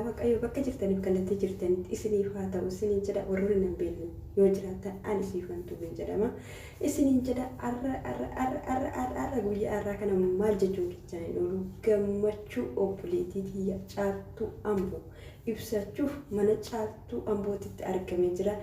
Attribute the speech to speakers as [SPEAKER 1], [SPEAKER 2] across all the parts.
[SPEAKER 1] Waaqayyoo bakka jirtaniif kallattii jirtanitti isiniif haa ta'u isiniin jedha. Warroonni nan beekne yoo jiraattan ani Siifan Tuubin jedhama isiniin jedha. Arra arra arra arra arra arra guyyaa arraa kana maal jechuun kichaan hin oolu, gammachuu obboleettii tiyya Caaltuu Amboo ibsachuuf mana Caaltuu Ambootitti argamee jira.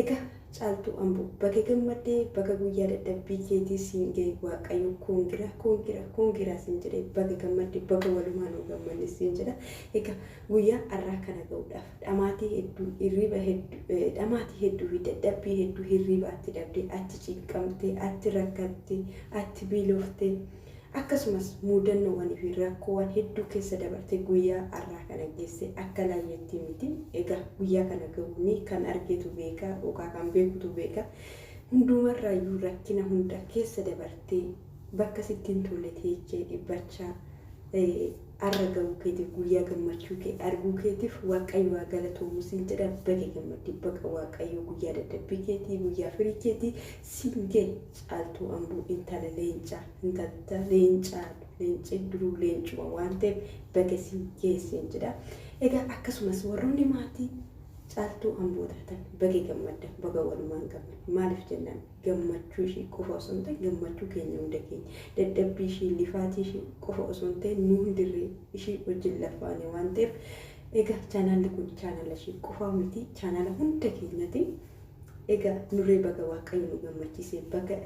[SPEAKER 1] Egaa Caaltuu Amboo baga gammaddee, baga guyyaa dadhabbii keetii siin ga'e Waaqayyo. Congra, congra, congra siin jedhee, baga gammadde, baga walumaa nuu gammanne siin jedha. Egaa guyyaa har'aa kana ga'uudhaaf dhamaatii hedduu, hirriba hedduu, dhamaatii hedduu fi dadhabbii hedduu, hirribaatti dhabdee, achi cinqamtee, achi rakkattee, achi biilooftee, akkasumas muudannoowwanii fi rakkoowwan hedduu keessa dabarte guyyaa har'aa kana geesse akka laayyatti miti. Egaa guyyaa kana ga'uuni kan argetu beeka yookaan kan beekutu beeka. Hundumarraayyuu rakkina hunda keessa dabartee bakka sitti hin tolle teechee dhibbachaa har'a ga'uu keetiif, guyyaa gammachuu kee arguu keetiif Waaqayyo haa galatoomu siin jedha. Baga gammadde, baga Waaqayyo guyyaa dadhabbii keetii, guyyaa firii keetii siin ga'e. Caaltuu Amboo, intala leencaa, intala leencaa, leenci duruu leencuma waan ta'eef baga siin geesseen jedha. Egaa akkasumas warroonni maatii Caaltuu Amboo taatan baga gammadda, baga walumaan gammadda. Maaliif jennaan, gammachuu ishii qofa osoo hin ta'in gammachuu keenya hunda keenya, dadhabbii ishii, lifaatii ishii qofa osoo hin ta'in nu hundirree ishii wajjin lafaane waan ta'eef. Egaa chaanaalli kun chaanaala ishii qofaa miti, chaanaala hunda keenyati. Egaa nurree baga Waaqayyo nu gammachiise, baga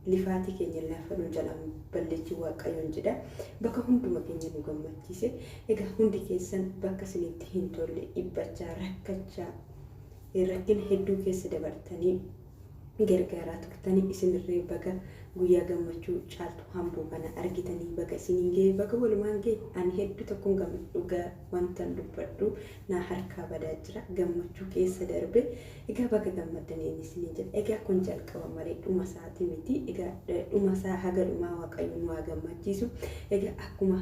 [SPEAKER 1] lifaatii keenya lafa nu jalaan balleechi Waaqayyoon jedha. Bakka hunduma keenya nu gammachiise. Egaa hundi keessan bakka isinitti hin tolle dhibbachaa, rakkachaa, rakkina hedduu keessa dabartanii gargaaraa turtanii, isinirree baga guyyaa gammachuu Caaltuu Amboo kana argitanii, baga isiniin ga'e, baga walumaan ga'e. Ani hedduu tokkoon dhugaa wantan dubbadhu naa harkaa badaa jira, gammachuu keessa darbe. Egaa baga gammaddanii isiniin jedha. Egaa kun jalqaba malee dhuma isaati miti. Egaa dhuma isaa haga dhumaa Waaqayyo nu haa gammachiisu. Egaa akkuma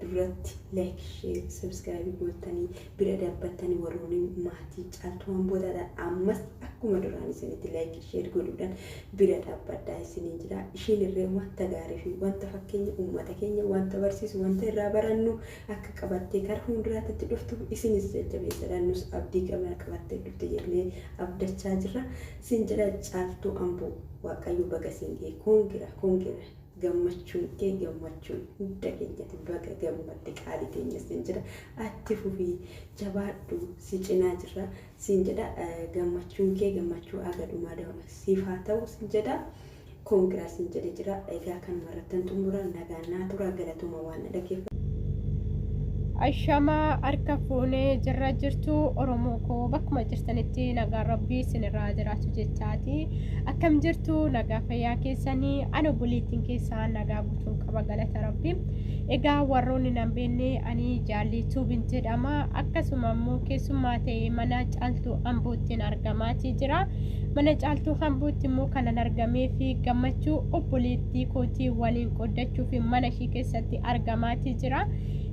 [SPEAKER 1] duratti like, share, subscribe gootanii bira dhaabbattanii, warroonni maatii Caaltuu Amboo taatan ammas akkuma duraan isinitti like, share godhuudhaan bira dhaabbadhaa isiniin jira. Ishiin irree wanta gaarii fi wanta fakkeenya uummata keenya wanta barsiisu, wanta irraa barannu akka qabattee karaa fuulduraatti dhuftu isinis jajjabeessadha. Nus abdii qabna, qabattee dhufte jennee abdachaa jirra. Siin jedha, Caaltuu Amboo, Waaqayyo baga siin ga'e. Congra, congra, gammachuun kee gammachuun hunda keenyatti. Baga gammadde qaalii teenya siin jedha. Atti fufii, jabaadhu, si cinaa jirra siin jedha. Gammachuun kee gammachuu aga dhumaa siif haa ta'u siin jedha. Congra siin jedhe jira. Egaa kanuma irrattan xumura. Nagaan naa tura, galatuma waan na dhaggeeffatan.
[SPEAKER 2] Ashamaa, harka fuunee jirra jirtu Oromoo koo, bakkuma jirtanitti nagaan Rabbii isinirraa jiraatu jechaati. Akkam jirtu? Nagaa fayyaa keessanii? Ani obboleettiin keessaa nagaa guutuun qaba, galata Rabbii. Egaa warroonni nan beekne, ani Jaallee Tuubin jedhama. Akkasuma immoo keessummaa ta'e mana Caaltuu Amboottiin argamaatii jira. Mana Caaltuu Ambootti immoo kanan argamee fi gammachuu obboleettii kootii waliin qooddachuu fi mana ishii keessatti argamaatii jira.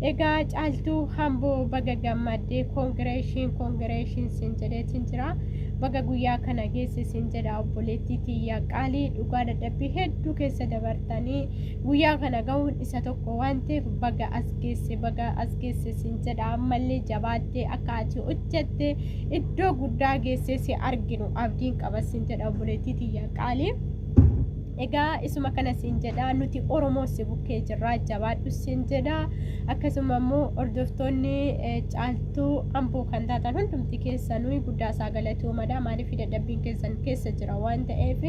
[SPEAKER 2] Egaa Caaltuu Amboo, baga gammaddee, congratulation, congratulation siin jedheetiin jira. Baga guyyaa kana geesse siin jedha, obboleettii tiyya qaalii. Dhugaa dadhabbii hedduu keessa dabartanii guyyaa kana gahuun isa tokko waan ta'eef baga as geesse, baga as geesse siin jedha. Ammallee jabaattee akka ati hojjette iddoo guddaa geessee si arginu abdiin qaba siin jedha, obboleettii tiyya qaalii. Egaa isuma kana siin jedha, nuti Oromoo si bukkee jirra, jabaadhu siin jedha. Akkasuma immoo hordoftoonni Caaltuu Amboo kan taatan hundumti keessanuu guddaa isaa galatoomadha. Maaliif, dadhabbiin keessan keessa jira waan ta'eef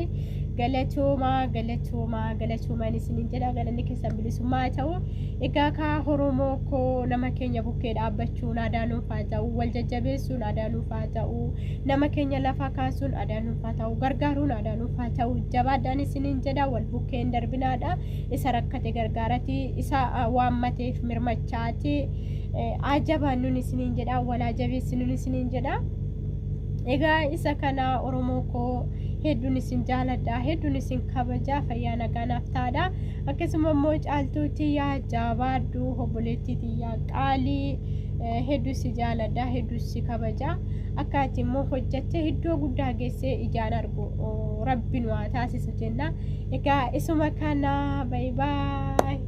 [SPEAKER 2] galatoomaa, galatoomaa, galatoomaan isiniin jedha. Galanni keessan bilisummaa haa ta'u. Egaa kaa Oromoo koo, nama keenya bukkee dhaabbachuun aadaa nuuf haa ta'u, wal jajjabeessuun aadaa nuuf haa ta'u, nama keenya lafa kaasuun aadaa nuuf haa ta'u, gargaaruun aadaa nuuf haa ta'u. Jabaadhaan isiniin jedha, wal bukkeen darbinaadha. Isa rakkate gargaarati, isa waammateef mirmachaati. Ajabaannuun isiniin jedha, wal jabeessinuun isiniin jedha. Egaa isa kana Oromoo koo, hedduun isin jaaladha, hedduun isin kabaja. Fayyaa nagaa naaf taadha. Akkasuma immoo Caaltuu tiyyaa, jabaadhu, obboleettii tiyyaa qaalii, hedduu si jaaladha, hedduu si kabaja. Akka ati immoo hojjattee iddoo guddaa geessee ijaan argu Rabbi nu haa taasisu jenna. Egaa isuma kana, bye bye.